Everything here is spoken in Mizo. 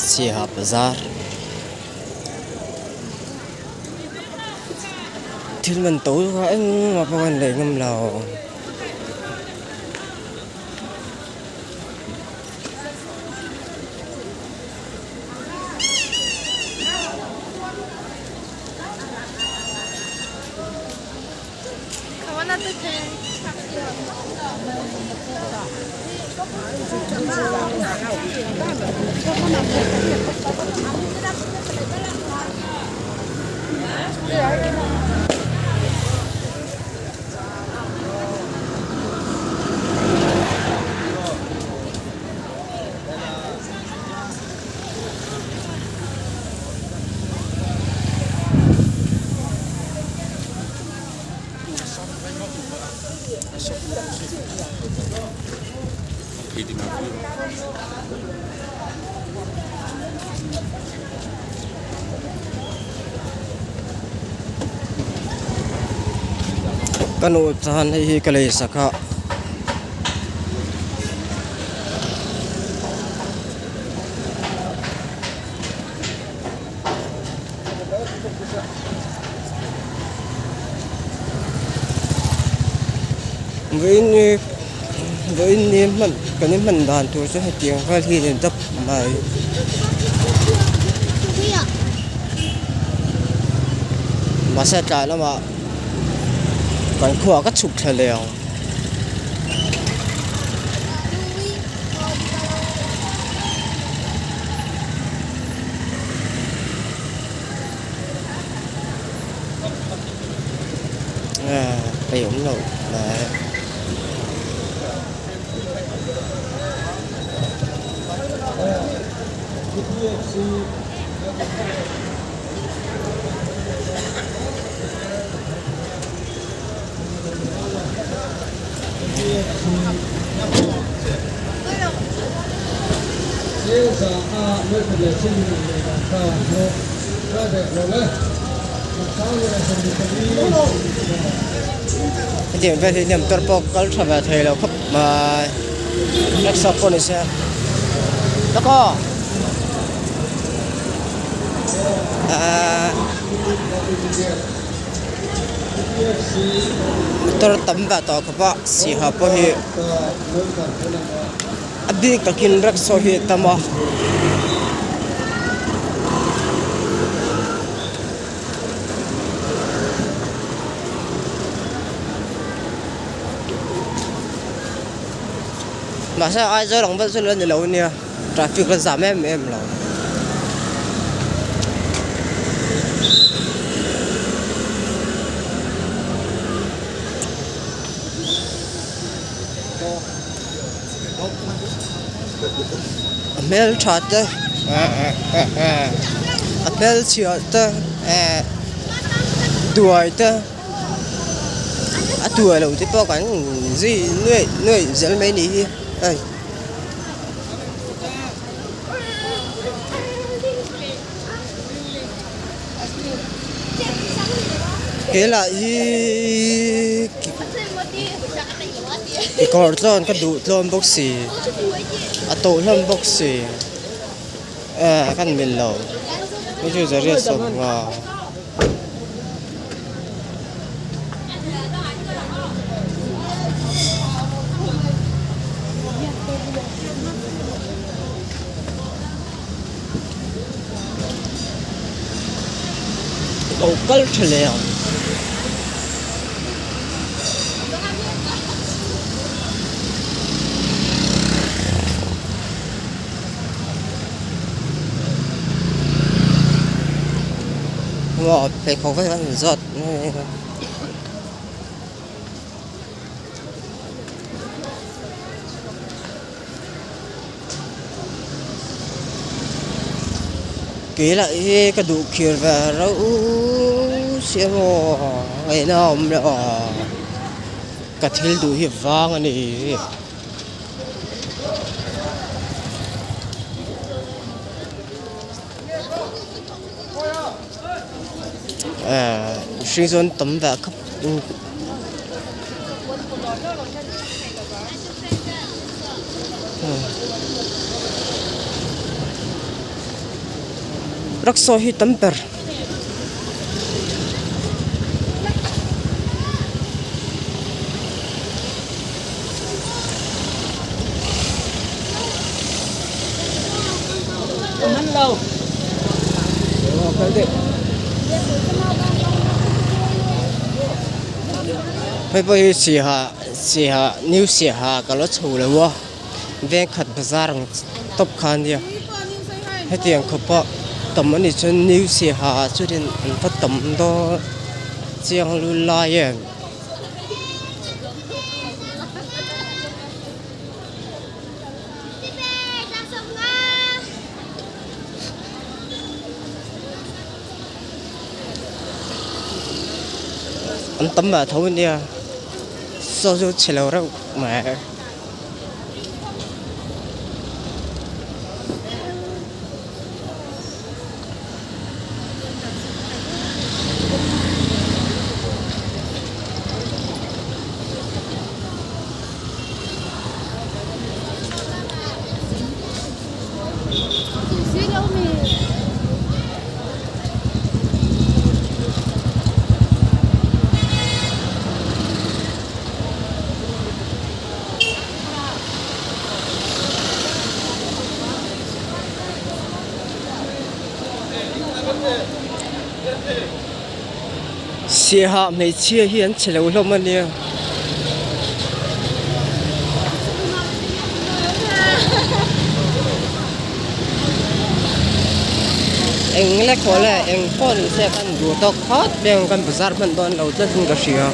Saiha bazar thil man to kha engmah pawh an lei ngam lo. Ka nu chuan hei hi ka lei sak a. Vawiin vawiin ni hman kan in hman dan tur chu hetiang vel hi a ni dap mai. Mahse tlai lamah kan khuaah ka chhuk thla leh ang. Ei awm lo mai. Hetiang vel hi hnem tor pawh kal tha ve thei lo khawp mai rickshaw pawh ni se lawk aw ahh motor tam ve tawh khawp a saiha pawh hi a bik takin rickshaw hi a tam a. Mahse Aizawl ang vel chu la ni lo ania traffic la zam em em lo. A hmeltha te a hmelchhia te tuai te a tuai lo te pawh kan zui nuaih nuaih zel mai a nih hi hei. He lah hi kekawr chuan ka duh tlawm bawk si a tawh hlawm bawk si eh ka mil lo hei chu zariat sawmnga. Lo kal tha leh ang. Wow pheikhawk vel an zawt Kei lah hi ka duh khir ve reuh sia maw ngaihna a awm lo ka thil duh hi vang a ni. Ehh mihring chuan tam ve khawp. Rickshaw hi tam ber. Hei pawh hi Siaha Siaha New Siaha ka la chho lo a veng khat bazar ang tawp kha a nia hetiang khawpa tam a nih chuan New Siaha ah chuanin an va tam dawn chiang lul lai em. An tam mah tho ania saw chu chhe lo reuh mai. Siaha hmeichhia hi an che lo hlawm a nia. Eng le khaw le eng pawh ni se kan duh tawk phawt mai ang kan bazar hman dawn lo tlat in ka hria.